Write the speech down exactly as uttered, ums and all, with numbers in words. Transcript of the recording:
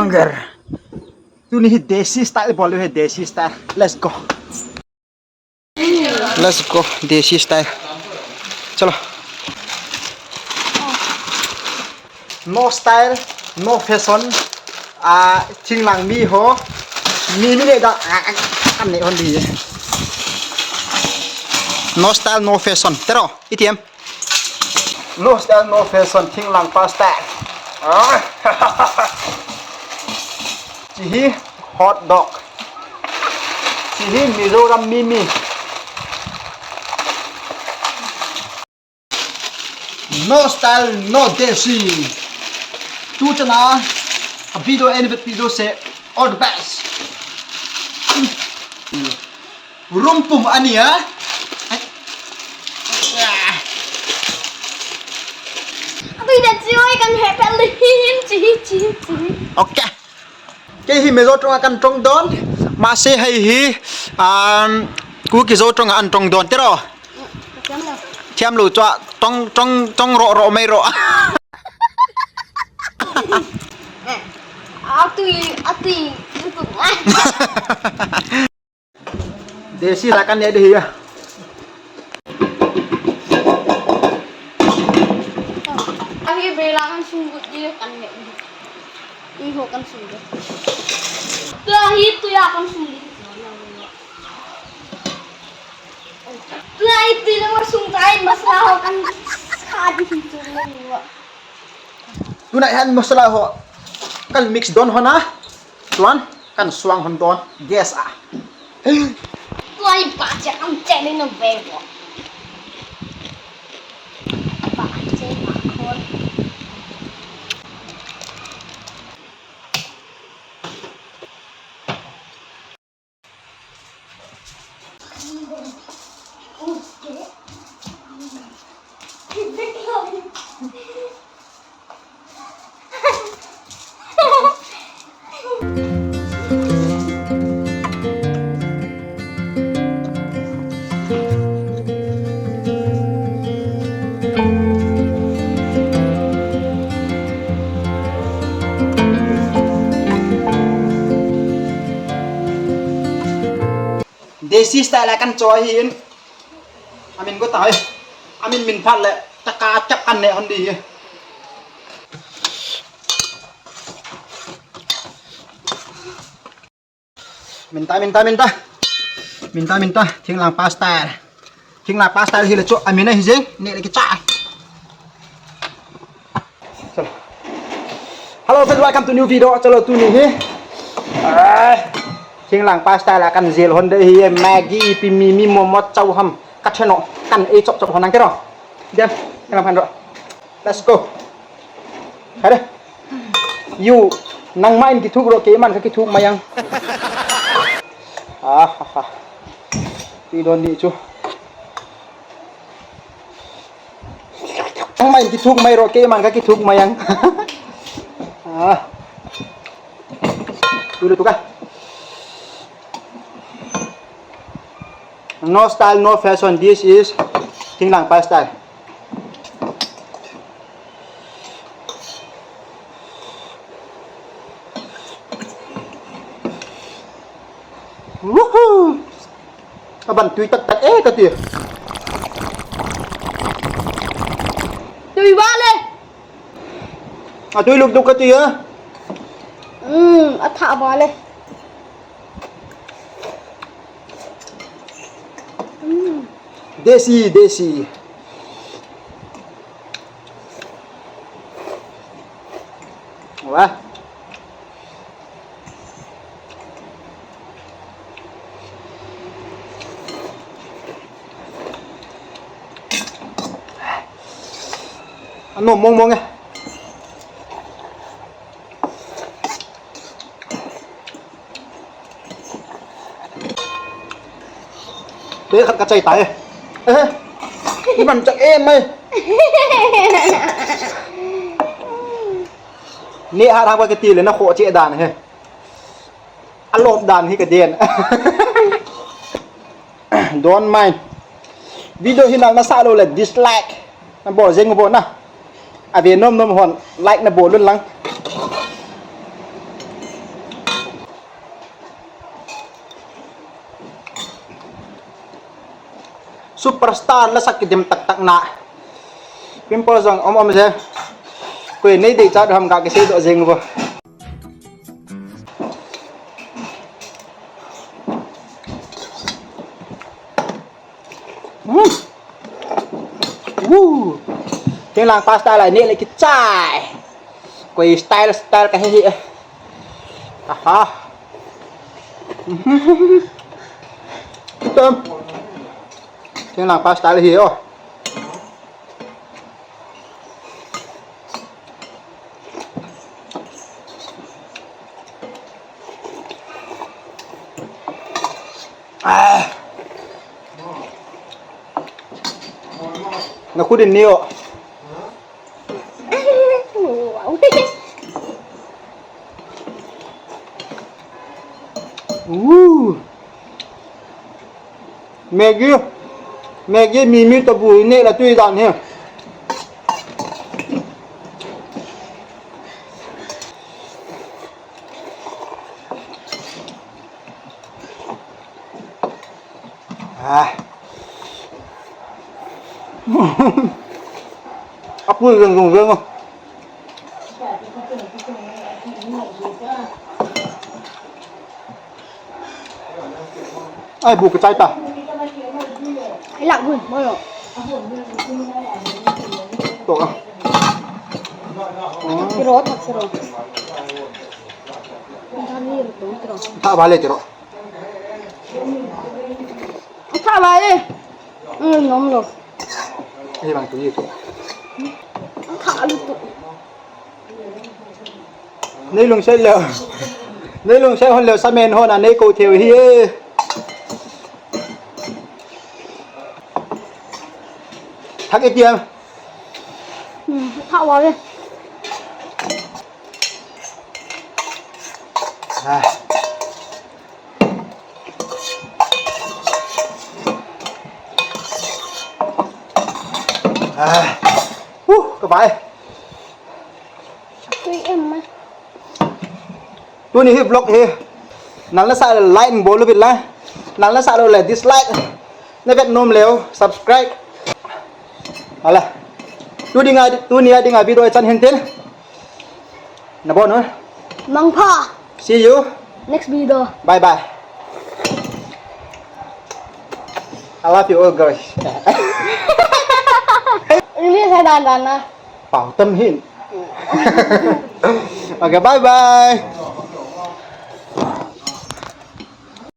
Hunger. Tuni hi Desi style bol hi, Desi style. Let's go. Let's go, Desi style. Chalo. No style, no fashion. Ah, thinglang mi ho. Mi mi le da. Ah, ah, an ne hon di. No style, no fashion. Tero, itiem. No style, no fashion, thinglang pa style. Ah. Chi hi hot dog. Chi hi Mizoram mimi. No style, no Desi. Tu chana, a video and video say all the best. Rumpum ania. Abina chioi kan he pel hin chi hin chi hin chi hin. Okay. Kei hi Mizo tong a kan tong don. Mase hei hi, um, Kuki Zo tong a an tong don. Tero. Thiam lo chua tong, tong, tong ro, ro mai ro. Atui, atui. Desi la kan ne de hi a. Ahi bela kan sung gut di kan ne. Iho kan sung gut. Tu ahi tu ya kan sung di. Tu ahi tu ya kan sung tai masala ho kan sa di hi tu ni wa. Tuna hin masala ho kan mix don hon a. Tuan kan suang hon don gas a. Tua hi pa che am che ni no ve bo. Pa che ma ko. Desi style a kan cho ahin. Amin go tai. Amin min phat le taka chap kan ne hon di hi. Min ta, min ta, min ta. Min ta, min ta. Thinglang pa style. Thinglang pa style hi le chu. Amin a hi jeng. Ne le kicha. Chalo. Hello friends, welcome to new video. Chalo, tuni hi. Ah, thinglang pa style a kan jel hon de hi Maggi, ipi mi, mi momo, chow ham. Ka cheno, kan ei chop chop hon ang kero. Dem, kan ham han ro. Let's go. Hare. You, nangma in kithuk ro, keiman ka kithuk mai ang. Ah, ha, ha. Ti don ni chu. Nangma in kithuk mai ro, keiman ka kithuk mai ang. Ah. Tulu tu ka. No style, no fashion. This is thinglang pa style. Woohoo! Aban tui tak tak eh kati. Tui vale. A tui luk duk kati ya. Hmm, atha vale. Hmm. Desi, desi. Wah. Ano mong mong eh. Te khat ka chai tai. Eh. Ni man chak em mai. Ni ha ha ba ke ti le na kho che dan he. A lop dan hi ka den. Don't mind. Video hi nang na sa lo le dislike. Na bol jeng bol na. A ve nom nom hon like na bol un lang. Superstar la sak kidim tak tak na. Pimple jong om om je. Koi nei dei cha ham ga kisei doh jeng bo. Hmm. Woo. Thinglhang pasta lai ne le kichai. Koi style style ka hi hi. Aha. Tam. Thinglhang pasta lai hi o. Ah. Na khut in ni o. Woo. Maggi, Maggi mimi toh bu ne la tui dan hi. Ah. Apui jeng jeng jeng. Ai, bu kichai ta. Ai, lak hun, mo lo. To a. Tiro, thak tiro. Thak ni ro, tiro. Thak ba le tiro. Thak ba le. Mm, nom lo. Hi bang tu ye tu. Thak lu tu. Nei lungset leo. Nei lungset hon leo, samen hon a nei kou thei u hi e. Thak e tiam. Hmm, thak va ve. Ah. Ah. Uh, ka vai. Tui em ma. Tuni hi vlog hi. Nang la sa le like bol u bit la. Nang la sa lou le dislike. Na vet nom leu subscribe. Hala. Tuni a, tuni a dinga video chan hin tin. Na bon un. Mangpha. See you. Next video. Bye bye. I love you all, guys. English hai dan dan na. Pau tam hin. Okay, bye bye.